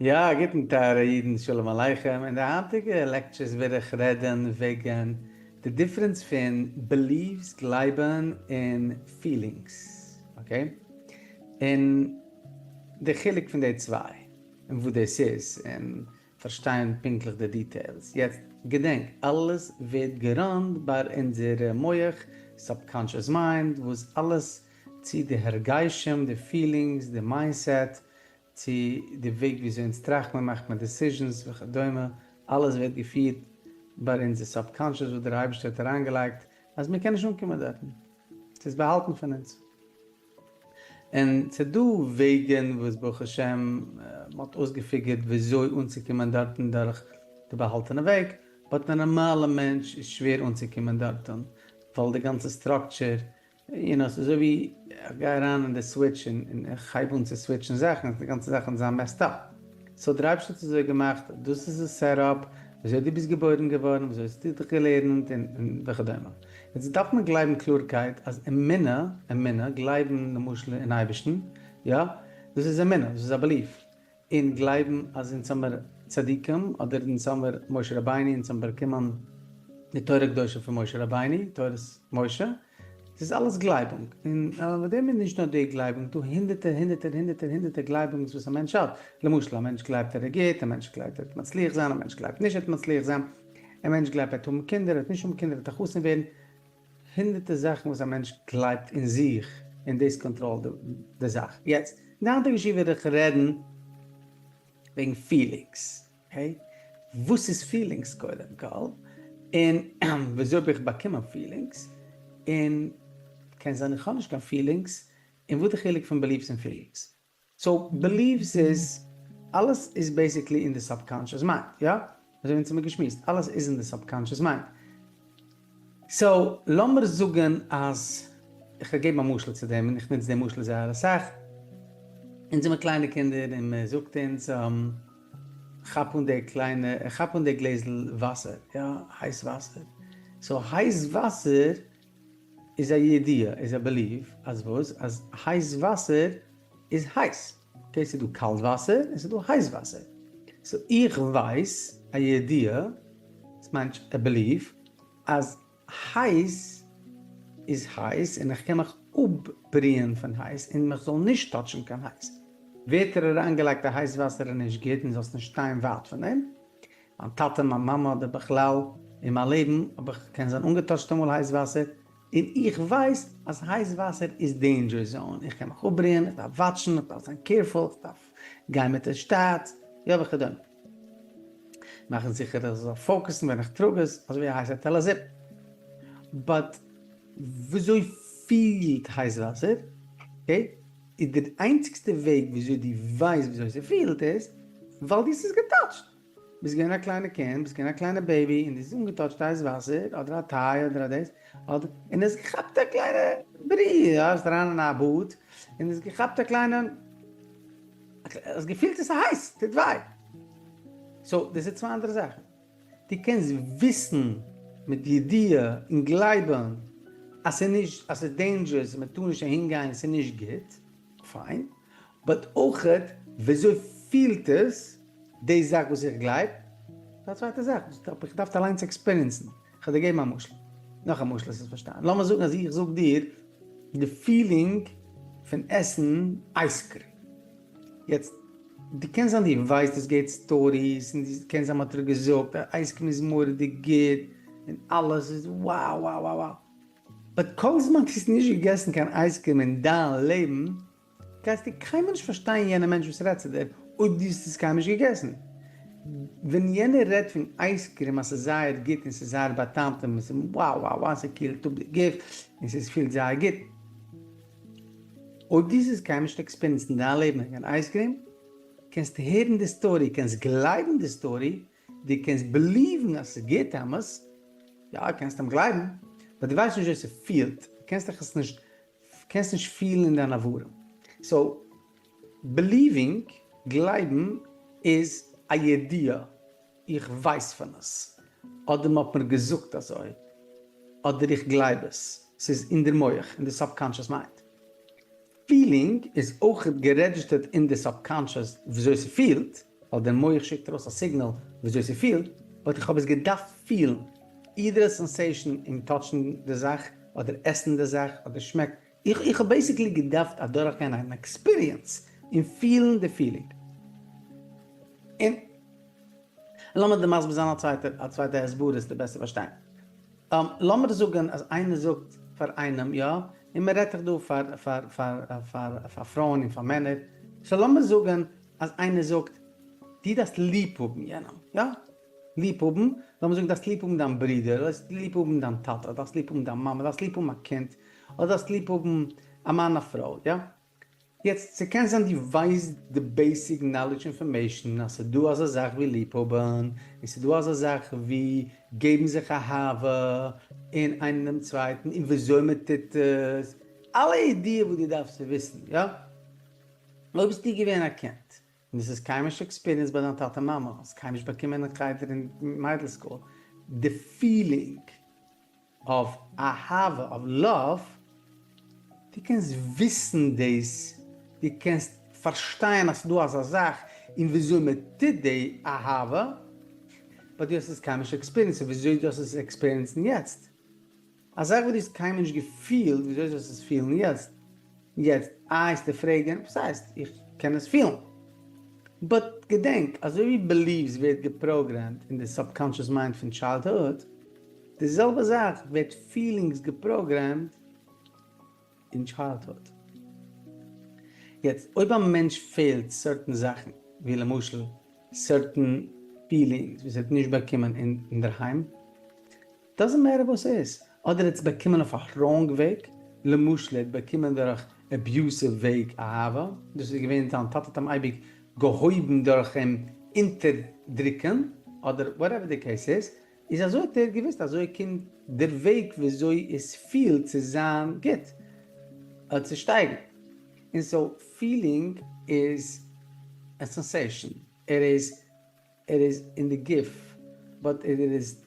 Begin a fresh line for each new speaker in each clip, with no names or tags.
יא, א גוטן טייערע אידן, שלום עליכם, אין די היינטיגע lectures וועל איך רעדן וועגן די difference פון beliefs, גלייבן, און feelings, okay? און די חילוק פון די צוויי, און וואס דאס איז, און פארשטיין פונקטליך די details. יעצט געדענק, אלעס ווערט געראנט ביי אונזערע מח, subconscious mind, וואס אלעס צו די הרגשים, די feelings, די mindset, צו די וועג וויאזוי אונז טראכט מען, מאכט מען decisions וכדומה, אלעס ווערט געפירט ביי אונזער subconscious וואס דער אייבערשטער האט אריינגעלייגט אז מיר קענען נישט אנקומען דארטן, ס'איז באהאלטן פון אונז. און ס'איז דא וועגן וואס ברוך השם מ'האט אויסגעפיגערט וויאזוי אנצוקומען דארטן דורך די באהאלטענע וועג, but א נארמאלע מענטש איז שווער אנצוקומען דארטן ווייל די גאנצע structure you know, ס'איז אזוי ווי איך גיי אריין אין די סוויטש און איך הייב אן צו סוויטשן זאכן, די גאנצע זאך וועט זיין messed up. so דער אייבערשטער האט אזוי געמאכט, דאס איז די setup, וויאזוי דו ביסט געבוירן געווארן, וויאזוי האסטו דיך געלערנט און וכדומה. יעצט דארף מען גלייבן קלארקייט אז אמונה, אמונה, גלייבן למשל אין אייבערשטן, יא, דאס איז אמונה, דאס איז א belief. און גלייבן אז אונז האמיר צדיקים, אדער אונז האמיר משה רבינו, אונז האמיר באקומען די תורה קדושה פון משה רבינו, תורת משה, ס'איז אלעס גלייבונג, און מיט דעם איז נישט נאר די גלייבונג, דא הונדערטער הונדערטער הונדערטער הונדערטער גלייבונגס וואס א מענטש האט, למשל א מענטש גלייבט ער איז גוט, א מענטש גלייבט ער וועט מצליח זיין, א מענטש גלייבט נישט ער וועט מצליח זיין, א מענטש גלייבט ער וועט האבן קינדער, ער וועט נישט האבן קינדער, ער וועט א חתן ווערן, הונדערטער זאכן וואס א מענטש גלייבט אין זיך און דאס קאנטראלט די זאך. יעצט, אין די היינטיגע שיעור וועל איך רעדן וועגן feelings, okay? וואס איז feelings קודם כל, און וויאזוי האב איך באקומען feelings, און קען זיין איך האב נישט קיין feelings, און וואס די חילוק פון beliefs און feelings. so beliefs איז, אלעס איז basically אין די subconscious mind, יא? אזוי ווי אונז האמיר געשמועסט, אלעס איז אין די subconscious mind. so לאמיר זאגן אז, איך וועל געבן א משל צו דעם, און איך נוץ דעם משל זייער אסאך, אונז זעמיר קליינע קינדער און מען זאגט אונז, כאפ אן די קליינע, כאפ אן די גלעזל וואסער, יא, הייס וואסער. so הייס וואסער איז א ידיעה, איז א belief, אז וואס? אז הייס וואסער איז הייס. okay, ס'איז דא קאלט וואסער און ס'איז דא הייס וואסער. so איך ווייס, א ידיעה, עס מיינט א belief, אז הייס איז הייס און איך קען מיך אפבריען פון הייס און איך זאל נישט טאטשן קיין הייס. ווערט דיר אריינגעלייגט א הייס וואסער איז נישט גוט און זאלסט נישט שטיין ווייט פון דעם. מיין טאטע, מיין מאמע אדער בכלל אין מיין לעבן האב איך קען זיין אנגעטאטשט אמאל הייס וואסער, און איך ווייס אז הייס וואסער איז danger zone, איך קען מיך אפבריען, איך דארף וואטשן, איך דארף זיין careful, איך דארף גיין מיט עס שטאט, יא וכדומה. מאכן זיכער איך זאל פאוקעסן ווען איך טראג עס, אזוי ווי א הייסע טעלער זופ. but וויאזוי פילט הייס וואסער? okay, איז די איינציגסטע וועג וויאזוי דו ווייסט וויאזוי ס'פילט איז ווייל דו האסט עס געטאטשט. ביסט געווען א קליינע קינד, ביסט געווען א קליינע baby און דו האסט אנגעטאטשט הייס וואסער אדער א טיי אדער א דאס אדער און האסט געכאפט א קליינע ברי, יא, ביסט אריין אין א באד און האסט געכאפט א קליינע, האסט געפילט עס איז הייס, טוט וויי. so דאס איז צוויי אנדערע זאכן. דו קענסט וויסן מיט ידיעה און גלייבן אז ס'איז נישט, אז ס'איז dangerous און מ'טאר נישט אהין גיין, ס'איז נישט גוט, fine, but אויכעט וויאזוי פילט עס די זאך וואס איך גלייב, איז א צווייטע זאך, דאס האב איך געדארפט אליינס עקספיריענסן, איך וועל דיר געבן א משל, נאך א משל עס איז פארשטיין, לאמיר זאגן אז איך זאג דיר די feeling פון עסן ice cream, יעצט דו קענסט זיין דו ווייסט דאס געהערט stories און דו קענסט זיין מען האט דיר געזאגט אז ice cream איז מורא'דיג גוט און אלעס איז wow wow wow wow, but כל זמן דו האסט נישט געגעסן קיין ice cream אין דיין לעבן גייסטו קיינמאל נישט פארשטיין יענע מענטש וואס רעדט צו דיר אויב דו האסט עס קיינמאל נישט געגעסן. ווען יענער רעדט פון ice cream אז ס'איז זייער גוט און ס'איז זייער בא'טעמ'ט און ס'איז wow wow wow ס'קילט אפ די גוף און ס'פילט זייער גוט. אויב דו האסט עס קיינמאל נישט עקספיריענסד אין דיין לעבן קיין ice cream, קענסטו הערן די story, קענסט גלייבן די story, דו קענסט בעליוון אז ס'איז גוט, אמת, יא קענסט אים גלייבן, but דו ווייסט נישט ווי ס'פילט, דו קענסט דיך עס נישט, קענסט נישט פילן אין דיין אברים. so, believing, גלייבן, איז א ידיעה, איך ווייס פון עס, אדער מ'האט מיר געזאגט אזוי, אדער איך גלייב עס, ס'איז אין דער מח, אין די subconscious mind. feeling איז אויך גערעדזשיסטערט אין די subconscious וויאזוי ס'פילט. ווייל דער מח שיקט ארויס א סיגנאל וויאזוי ס'פילט, באט איך האב עס געדארפט פילן, either א sensation אין touch ן די זאך, אדער עסן די זאך, אדער שמעקן, איך איך האב basically געדארפט אדורכגיין אן experience און פילן די feeling. און לאמיר דיר מסביר זיין א צווייטע א צווייטע הסברה עס בעסער פארשטיין. לאמיר זאגן אז איינער זאגט פאר איינעם יא, און מען רעדט דאך דא פאר פאר פאר פאר פאר פרויען און פאר מענער, so לאמיר זאגן אז איינער זאגט דו דארפסט ליב האבן יענעם, יא? ליב האבן, לאמיר זאגן דארפסט ליב האבן דיין ברודער, דארפסט ליב האבן דיין טאטע, דארפסט ליב האבן דיין מאמע, דארפסט ליב האבן א קינד, אדער דארפסט ליב האבן א מאן א פרוי, יא? יעצט, ס'קען זיין דו ווייסט די basic knowledge information אז ס'דא אזא זאך ווי ליב האבן, און ס'דא אזא זאך ווי געבן זיך אהבה און איינער דעם צווייטן, און וויאזוי מ'טוט עס, אלע idea וואס דו דארפסט צו וויסן, יא? אויב ביסטו געווען א קינד און דאס איז קיינמאל נישט experience ביי דיין טאטע מאמע, האסט קיינמאל נישט באקומען אין חדר און מיידל school, די feeling אוו אהבה, אוו love, דו קענסט וויסן דאס, דו קענסט פארשטיין אז ס'דא אזא זאך און וויאזוי מען טוט די אהבה, but דו האסט עס קיינמאל נישט experienced, וויאזוי דו האסט עס experience ן יעצט? א זאך וואס דו האסט קיינמאל נישט געפילט, וויאזוי זאלסטו עס פילן יעצט? יעצט איי וועסטו פרעגן, וואס הייסט איך קען עס פילן? but געדענק, אזוי ווי beliefs ווערט געפראגרעמט אין די subconscious mind פון childhood, די זעלבע זאך ווערט feelings געפראגרעמט אין childhood. יעצט אויב א מענטש פעלט certain זאכן, ווי למשל certain feelings וואס ער האט נישט באקומען אינדערהיים, doesn't matter וואס ס'איז, אדער ער האט עס באקומען אויף א wrong וועג, למשל ער האט באקומען דורך abusive וועג אהבה, דאס איז געווען זיין טאטע האט אים אייביג געהויבן דורך אים אונטערדריקען, אדער whatever די case איז, איז אזוי האט ער געוויסט אזוי קומט דער וועג וויאזוי עס פילט צו זיין גוט, צו שטייגן, און so feeling איז א sensation, ער איז ער איז אין די גוף but ער איז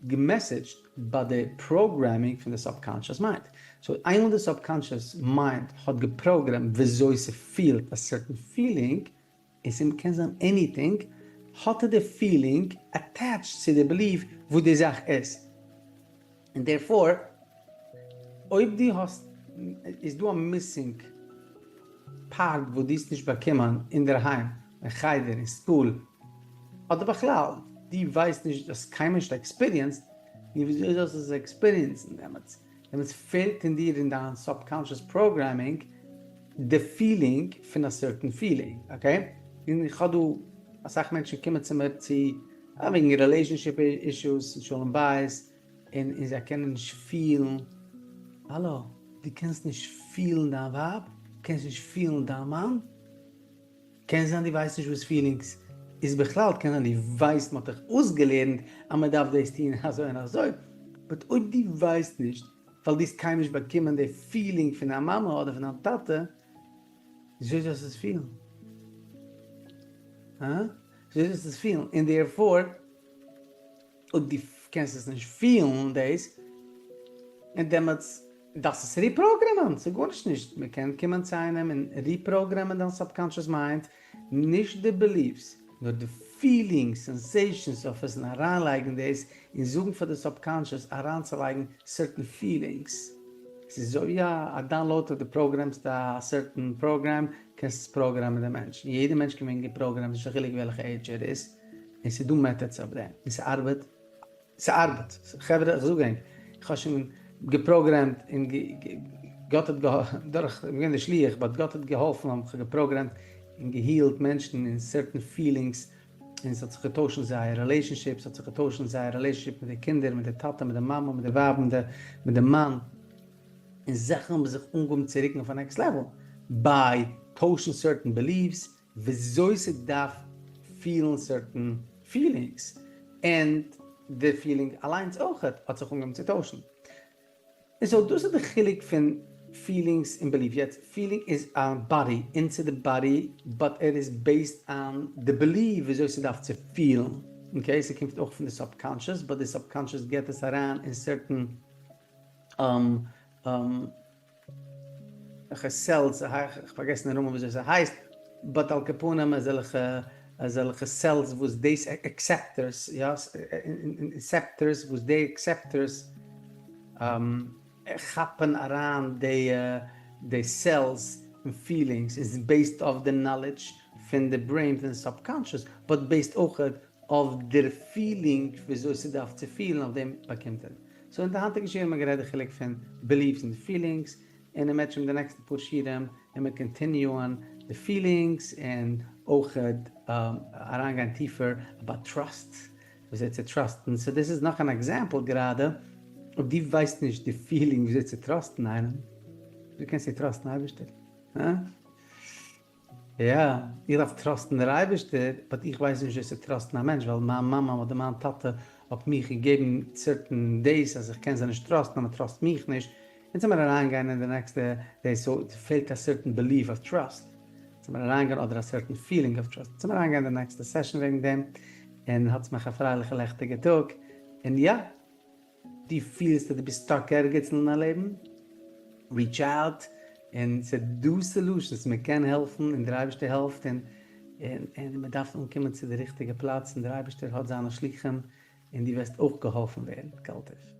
געמעסעדזשט ביי די programming פון די subconscious mind. so איינמאל די subconscious mind האט געפראגרעמט וויאזוי ס'פילט א certain feeling, און ס'קען זיין anything, האט ער די feeling attached צו די belief וואס די זאך איז. און therefore אויב דו האסט איז דא א missing part וואס דו האסט נישט באקומען אינדערהיים, אין חדר, אין school, אדער בכלל דו ווייסט נישט, דו האסט קיינמאל נישט experienced, נו וויאזוי זאלסטו עס experience ן דעמאלטס? דעמאלטס פעלט אין דיר אין דיין subconscious programming די feeling פון א certain feeling, okay? און איך האב דא אסאך מענטשן קומען צו מיר צו וועגן relationship issues און שלום בית, און און זיי קענען נישט פילן, האלא, דו קענסט נישט פילן דיין ווייב? דו קענסט נישט פילן דיין מאן? קען זיין דו ווייסט נישט וואס feelings איז בכלל, קען זיין דו ווייסט מ'האט דיך אויסגעלערנט אז מ'דארף דאס טון אזוי און אזוי, but אויב דו ווייסט נישט ווייל דו האסט קיינמאל נישט באקומען די feeling פון דיין מאמע אדער פון דיין טאטע, וויאזוי זאלסטו עס פילן? הא? וויאזוי זאלסטו עס פילן? און therefore אויב דו קענסט עס נישט פילן דאס, און דעמאלטס דארפסטו עס ריפראגרעמען, ס'איז גארנישט נישט, מען קען קומען צו איינעם און ריפראגרעמען דיין subconscious mind, נישט די beliefs, נאר די feelings, sensations אויף עס און אריינלייגן דאס, און זאגן פאר די subconscious אריינצולייגן certain feelings. ס'איז אזוי ווי א download אויב דו פראגרעמסט א certain program, קענסטו עס פראגרעמען דעם מענטש, און יעדער מענטש קען ווערן געפראגרעמט, נישט א חילוק וועלכע עידזש ער איז. און ס'איז דא methods אויף דעם, און ס'ארבעט, ס'ארבעט, חברה איך זאג ענק, איך האב שוין געפראגרעמט און גאט האט דורך, איך בין געווען די שליח, but גאט האט געהאלפן האב איך געפראגרעמט און געהילט מענטשן אין certain feelings, און ס'האט זיך געטוישט זייער relationship, ס'האט זיך געטוישט זייער relationship מיט די קינדער, מיט די טאטע, מיט די מאמע, מיט די ווייב, מיט די מאן, און זאכן האבן זיך אנגעהויבן צו רוקן אויף א next level, ביי טוישן certain beliefs, וויאזוי ס'דארף פילן certain feelings, און די feeling אליינס אויכעט האט זיך אנגעהויבן צו טוישן. און so דאס איז די חילוק פון feelings און belief. יעצט feeling איז א body, inside די body, but ער איז based on די belief וויאזוי ס'דארף צו פילן. okay, ס'קומט אויך פון די subconscious, but די subconscious געט עס אריין אין certain וועלכע cells, איך פארגעס די נאמען וויאזוי ס'הייסט, but על כל פנים אזעלכע. אזעלכע cells וואס דאס acceptors, יא, receptors וואס די acceptors כאפן אריין די די cells און feelings איז based אויף די knowledge פון די brain פון די subconscious, but based אויכעט אויף דער feeling וויאזוי ס'דארף צו פילן אויף דעם באקומט ער. so אין די היינטיגע שיעור האבן מיר גערעדט די חילוק פון beliefs און feelings, און אם ירצה השם די נעקסטע פאר שיעורים און מיר continue ען די feelings און אויכעט אריינגיין טיפער about trust, וויאזוי צו trust ן, so דאס איז נאך אן example גראדע, אויב דו ווייסט נישט די feeling וויאזוי צו trust ן איינעם, וויאזוי קענסטו trust ן אייבערשטער? הא? יא, איך דארף trust ן דער אייבערשטער, but איך ווייס נישט וויאזוי צו trust ן א מענטש, ווייל מיין מאמע אדער מיין טאטע האט מיך געגעבן certain דאס אז איך קען זיי נישט trust ן, אז מען trust מיך נישט, אונז זאל מיר אריינגיין אין די נעקסטע דאס, so פעלט א certain belief אויף trust, זאל מיר אריינגיין אדער א certain feeling אויף trust, זאל מיר אריינגיין אין די נעקסטע session וועגן דעם, און האטס מיך א פרייליכע לעכטיגע טאג, און יא, דו פילסט אז דו ביסט stuck ערגעץ אין דיין לעבן, reach out, און ס'איז דא solutions, מען קען העלפן און דער אייבערשטער העלפט, און און מען דארף אנקומען צו די ריכטיגע פלאץ, און דער אייבערשטער האט זיינע שלוחים, און דו וועסט אויך געהאלפן ווערן, כל טוב.